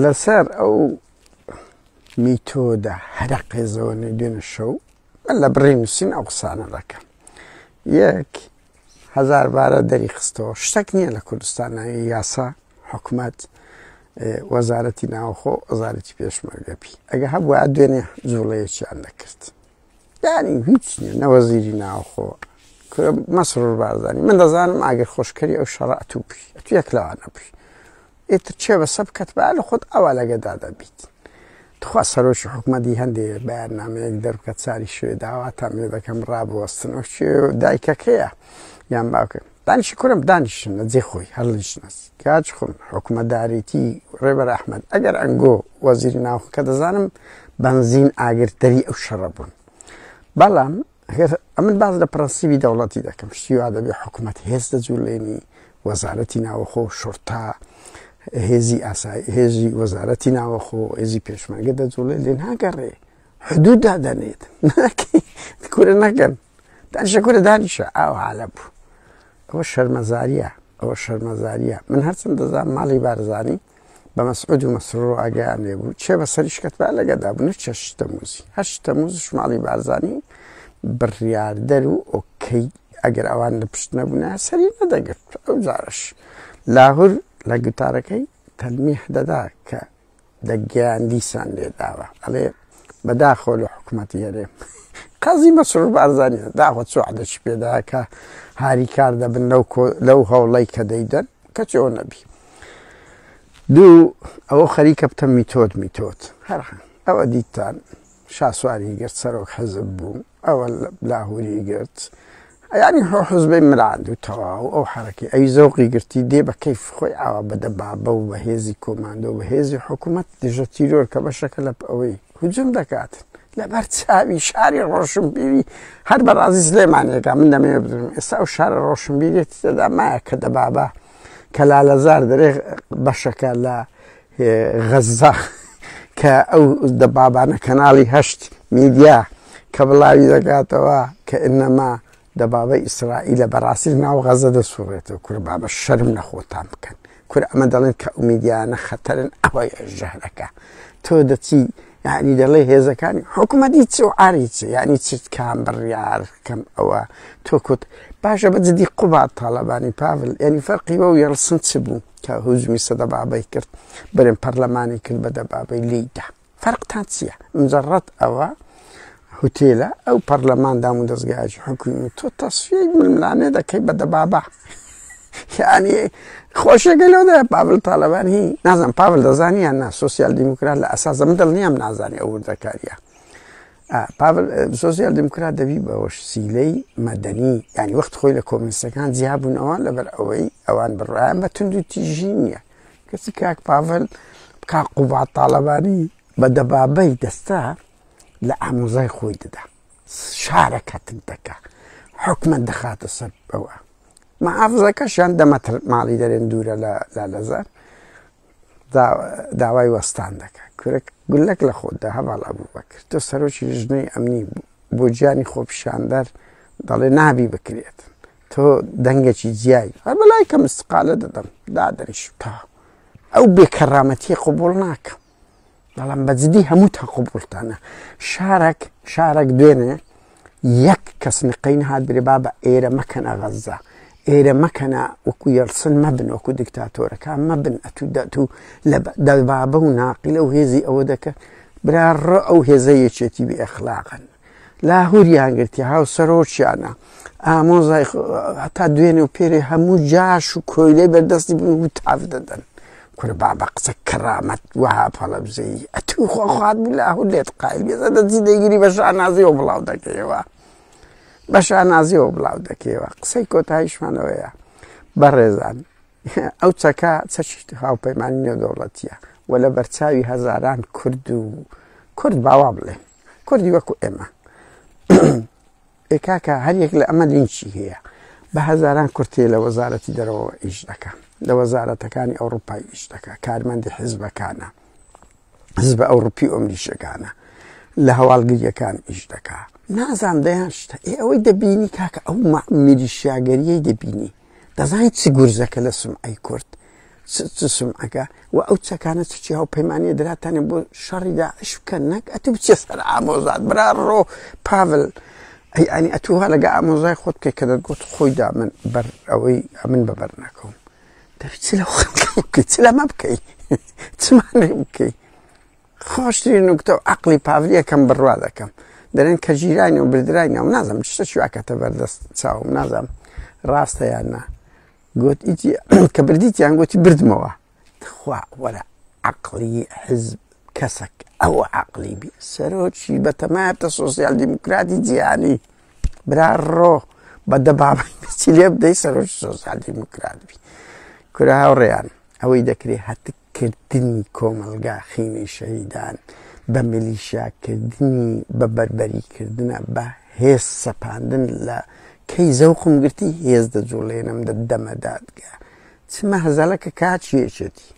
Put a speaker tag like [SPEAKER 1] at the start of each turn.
[SPEAKER 1] لەسەر ئەو میتۆدە هەرە قێزەوەنەی دوێنێ شەو من لە بڕی نووسین ئەو قسانە دەکەم. یەک هەزار بارە دەری خستەوە شتێک نییە لە کوردستان ناوی یاسا حکومەت وەزارەتی ناوخۆ وەزارەتی پێشمەرگەپی ئەگە هەبووە دوێنێ جوڵەیەکیان دەکرد یانی هیچ نییە نە وەزیری ناوخۆ مەسرور بارزانی من دەزانم ئاگر خۆشکەری ئەو شەڕە ئەتوو بووی ئەتوو یەک لەوانە بووی ئیتر چێ بەسە بکەت با لە خۆت ئەوە لەگەدا دەبیت تخوا سەرۆکی حکومەتی هەندێ بەیاننامەیەک دەربکە چاری شوێ داواتان لێ دەکەم ڕابوەستن ئەو چێ دایکەکەیە یان باوکە دانیشی کورم دانیشن لە جێ خۆی هەر لیژنەس کاج خۆم حکومەتداریتی ڕێبەر ئەحمەد ئەگەر ئەنگۆ وەزیری ناوخۆ کە دەزانم بەنزین ئاگرتەری ئەو شەڕە بوون بەڵام ئەمن باز لە پرەنسیبی دەوڵەتی دەکەم شتی وا دەبێ حکوومەت هێز دەجوولێنی وەزارەتی ناوەخۆ شورتا هێزی ئاسای هێزی وەزارەتی ناوەخۆ هێزی پێشمەرگە دەجوڵێ لێ ناگەڕێ حدود دادەنێت کورە نەکەن دانیشە کورە دانیشە ئاو حالە بوو ئەوە شەرمەزاریە ئەوە شەرمەزاریە من هەرچەند دەزانم ماڵی بارزانی بە مەسعود و مەسرور و ئاگایان لێ بوو چێ بە سەریش کەتبا لەگەدا بوو نەچە شتەموزی هەر شتەموزش ماڵی بارزانی بڕیاردەر و ئۆکەی ئەگەر ئەوان لە پشت نەبوونە سەری نەدەگرت ئەو جارش لاهور لە گوتارەکەی تەلمیح دەدا کە دەگیان دیسان لێداوە ئەڵێ بەداخەوە لە حکوومەتی هەرێم قازی مەسرور بارزانی داخۆ چ وعدەکی پێدا کە هاریکار دەبن لەو لەو هەوڵەی کە دەیدەن کە چۆن نەبی دوو ئەوە خەریکە بتە میتۆد میتۆد هەر ئەوە دیتان شاسواری گرت سەرۆک حزب بوو ئەوە لاهوری گرت یانی هۆ حزبەی مراند و تەواو ئەو حەرەکەی ئەوی زەوقی گرتی دێ بە کەیف خۆی ئاوا بە دەبابە و بە هێزی کۆماندۆ بە هێزی حکوومەت دژە تیرۆر کە بەشەکە لە ئەوەی هجوم دەکات لەبەر چاوی شاری ڕۆشنبیری هەر بە ڕازی سلێمانێکە من دەمەوێت بزانم ئێستا ئەو شارە ڕۆشنبیریەتی تێدا مایە کە دەبابە کە لالەزار دەرێ بەشەکە لە غەززە کە ئەو دەبابانە کەناڵی هەشت میدیا کە بڵاوی دەکاتەوە کە ئینەما دەبابە ئیسرائیلە بەڕاستی ناو غەزە دەسوڕێتەوە کورە بابە شەرم لە خۆتان بکەن کورە ئەمە دەڵێن کە ئەو میدیانە خەتەرن ئەوەی ژەهرەکە تۆ دەچی یعنی دەڵێ هێزەکانی حکوومەتی چ و عاری چ یعنی چ کام بڕیار کەم ئەوە تۆ کوت باشە بە جدی قوباد تاڵەبانی پاڤل یعنی فەرقی بەو یەڵسن چ بوو کە هوجمی سەدەبابەی کرد برێن پەرلەمانی کرد بە دەبابەی لێیدا فەرقتان چییە مجرد ئەوە هوتێلە ئەو پەرلەمان دام و دەستگایەکی حکومی تۆ تەسفیەی ململانێ دەکەی بە دەبابە یعنی خۆشیەکەی لەوەدایە پاڤل تاالبانی نازم پاڤل دەزانی یان نا سۆسیال دیموکرات لە ئەساسە من دڵنیام نازانی ئەو وردەکاریە پاڤل سۆسیال دیموکرات دەبی بە وەسیلەی مەدەنی یعنی وەخت خۆی لە کۆمنیستەکان جیابوونەوە لەبەر ئەوەی ئەوان بڕوایان بە توند و تیژی نییە کەچی کاک پاڤل کاک قوباد تاڵەبانی بە دەبابەی دەستا لە ئامۆزای خۆی دەدا شارە کەتک دەکا حکومت دەخاتە سەر ئەوە محافزەکەشیان دەمەتر ماڵی دەرێن دوورە لە لالەزار داوای وەستان دەکا کورە گولەک لە خۆتدا هەڤاڵ ئەبوبەکر تۆ سەرۆکی لیژنەی ئەمنی بۆ گیانی خۆپیشاندەر دەڵێ نابی بکرێت تۆ دەنگێکی جیای هەر بەلای کەم استقالە دەدەم دادەنیش تا ئەو بێکەرامەتی قبول ناکەم بەڵام بەجدی هەمووتان قبولتانە شارەک شارەک دوێنێ یەک کەس نقەی نەهات برێ بابە ئێرە مەکەنە غەززە ئێرە مەکەنە وەکو یەڵسن مەبن وەکو دیکتاتۆرەکان مەبن ئەتوو دەتوو لە دەبابە و ناقیلە و هێزی ئەوە دەکە برا ڕۆ ئەو هێزە یەکێتی بێ ئەخلاقن لاهوریان گرتی هاو سەرۆکیانە ئامۆزای هەتا دوێنێ و پێرێ هەموو جاش و کۆیلەی بەردەستی بوون و تاف دەدەن کورە بابە قسە کەرامەت وەها پەڵەبزەیی ئەتوو خۆ خوات بوو لاهور لێت قایل بێزە دەچی دەیگری بە شانازیەوە بڵاو دەکەیەوە بە شانازیەوە بڵاو دەکەیەوە قسەی کۆتاییشمانەوەیە بەڕێزان ئەو چەکە چەکی هاوپەیمانی نێودەوڵەتیە و لە بەرچاوی هەزاران کورد و کورد باوا بڵێ کوردی وەکو ئێمە ئێ کاکە هەر یەک لە ئەمە لینکی هەیە بە هەزاران کورد هەیە لە وەزارەتی دەرەوە ئیش دەکا لە وەزارەتەکانی ئەوروپای ئیش دەکا کارمەندی حیزبەکانە حزبە ئەوروپی و ئەمریکیەکانە لە هەواڵگریەکان ئیش دەکا نازام دەیان شتە ئێ ئەوەی دەبینی کاکە ئەو میلیشیاگەریەی دەبینی دەزانیت چ گورزەکە لە سمعەی کورد. چ سمعەکە و ئەو چەکانە چکی هاوپەیمانیە دراتانە بۆ شەڕی داعش بکەن، نەک ئەتو بچێ سەر ئامۆزات. برا ڕۆ پاڤل، ئەی ئەنی ئەتو ها لەگە ئامۆزای خۆت بکەی کە دەتگوت خۆی دا من بەر ئەوەی ئەمن بەبەر نەکەوم. دەبی چ لەو خەڵکە بکەی، چ لەمە بکەی، چمانێ بکەی؟ خۆشترین نوکتە و عەقڵی پاڤلیەکەم بڕوا دەکەم. دەرێن کە ژیرانی و بردرانی و نازم شتە شوواکەتە بەردەست چاوم، نازم ڕاستە یان نا. گوت ئیتی کە بردیتیان، گوتی بردمەوە. تخوا وەرە عەقڵی حزب کەسەک ئەوە عەقڵی بی سەرۆکی بەتەمایەتە سۆسیال دیموکراتی جیهانی، برا ڕۆ بە دەبابەی چی لێ بدەی سەرۆکی سۆسیال دیموکرات بی. کورە هاوڕێیان، ئەوەی دەکرێ هەتککردنی کۆمەڵگا خینی شەهیدان بە میلیشیاکردنی، بە بەربەریکردنە، بە هێز سەپاندن. لە کەی زەوقم گرتی هێز دەجوڵێنم دەدەمە دادگا. چ مەهزەلە کە کاچی یەکێتی.